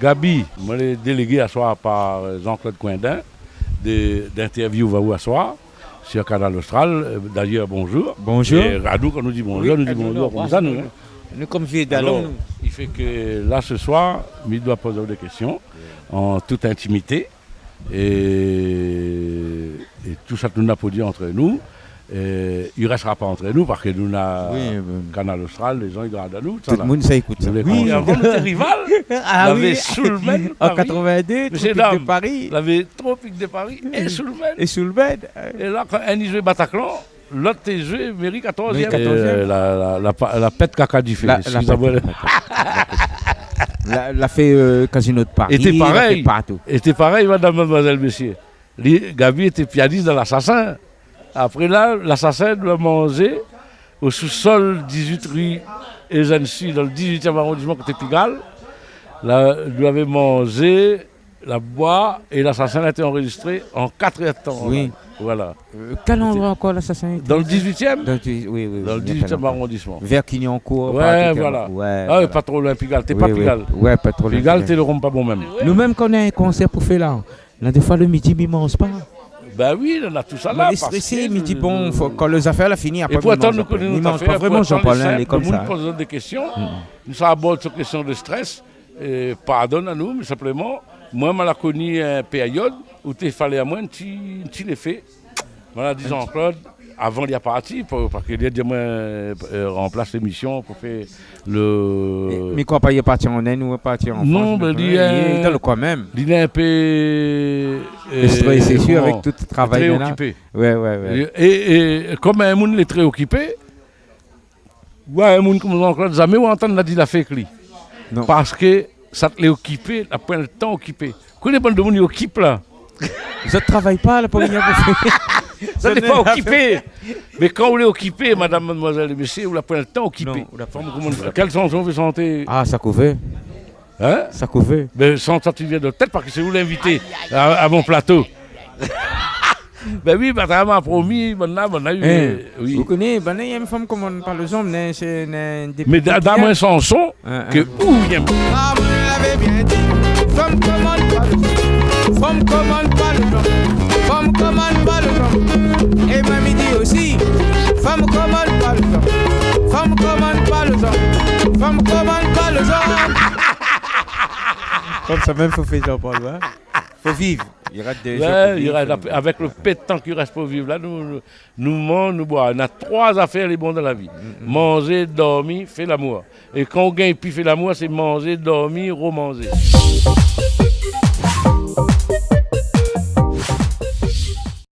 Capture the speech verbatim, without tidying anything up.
Gaby, moin lé délégé aswar par, euh, Jean-Claude Coindin, de, d'interview aou aswar sur Kanal Austral. Euh, d'ailleurs, bonjour. Bonjour. É anou, kan nou di bonjour, nou di bonjour konmsa, nou, hein. Nou, kom vié dalon, nou. Alor, i fé ke la, se soir, mi doi poz aou dé késtion an tout intimité. É, é tout sak nou na pou di ant nou, euh, i rèstra pa ant nou, parske nou na Kanal Austral, lé zan i gard anou, tout sa la. Tout moun sa i ékout sa. Wi. Avan, nou té rival. Ah wi. Lavé Soulmen, an Paris. Katrovindé, Mésyé Tropiques de Paris. Lavé Tropiques de Paris é Soulmen. É Soulmen, euh. É la, kan inn i zoué Bataclan, lot té zoué Méri katoziem. Méri katoziem. É, euh, la, la, la pa-, la pèt kaka difé. La, la pèt kaka. La, la fé, euh, Casino de Paris, la fé partou. Été parèy, madam, mademoiselle, mésyé. Li, Gaby été pianis dan Lasasin. Apré la, Lasasin, nou la manzé o sousol dizuit ri Eugène Sue, dan le dizuitièm arondisman, koté Pigalle. La, nou lavé manzé, la boir, é Lasasin la été anrezistré an kat èr d'tan. Wi. Voilà. Euh, kèl androi ankor Lasasin été ? Dan le dizuitièm. Dan le dix-, wi, wi, wi, dan le dizuitièm arondisman. Vèr Clignancourt, ouais, par là. Ouais, ah, voilà. Pa tro loin Pigalle, té pa Pigalle. Wi, wi. Ouais, pa tro loin Pigalle. Pigalle, té lé rom pa bon mèm. Nou mèm, kan nou na in konsèr pou fé la, la, défoi, le midi, mi manz pa. Bin wi, nou na tout sa la, moin lé strésé, parske mi di, bon, fo, kan lé zafèr la fini, apré, mi manz pa. É pourtan, nou koné nout zafèr, lé konmsa. Pourtan, lé sinp, le moun i poz anou dé késtion, nou sa abord sèt késtion de strès, é pardonn anou, mé sinpleman, moin, moin la koni in périod ousa té falé amoin in ti, in ti léfé. Moin la di Jean-Claude, avan li la parti, pou, parske li la di amoin, euh, ranplas lémisyon pou fé le... É, mé koué, pa li la parti an Inde ou parti an Frans, non, mé li lé dan le koin mèm. Li lé in pé, euh, strésé, sé sir, koman, avèk tout travay li néna. Tré okipé. Ouais, ouais, ouais. É, é, é kom in moun lé tré okipé, ouais, in moun kom Jean-Claude, zamé ou antann la di la fé èk li. Non. Parske sak lé okipé, la poin le tan okipé. Koné bann demoun i okip la. Zot i travay pa, la pa rien pou fé. Zot lé pa okipé. Mé kan ou lé okipé, madam, mademoiselle é mésyé, ou la poin le tan okipé. Non, ou la pa. Fanm, koman, kèl shanson ou vé shanté ? Ah, sak ou vé. Hein ? Sak ou vé. Bin, shant sak i vien dan out tèt, parske sé ou l'invité à, à mon plateau. Bin wi, bin, sa ma promi, bann la, bann la, euh, wi. Ou koné, bann la, i yèm fanm koman pa lé zom, né, sé, né, dépi... Mé da-, done amoin in shanson ke ou i yèm. Ah, moin lavé bien di, fanm koman pa lé zom, fanm koman pa lé zom, fanm koman pa lé zom. É moin mi di osi, fanm koman pa lé zom, fanm koman pa lé zom, fanm koman pa lé zom. Konmsa mèm fo fé Jean-Paul, ouais. Fo viv. I rès dé zour pou viv. Ouais, i rès la, avèk le pé d'tan ki rès pou viv la, nou, nou, nou manz, nou boir. Na troi zafèr lé bon dan la vi. Mm, mm. Manzé, dormi, fé lamour. É kan ou gingn pi fé lamour, sé manzé, dormi, romanzé.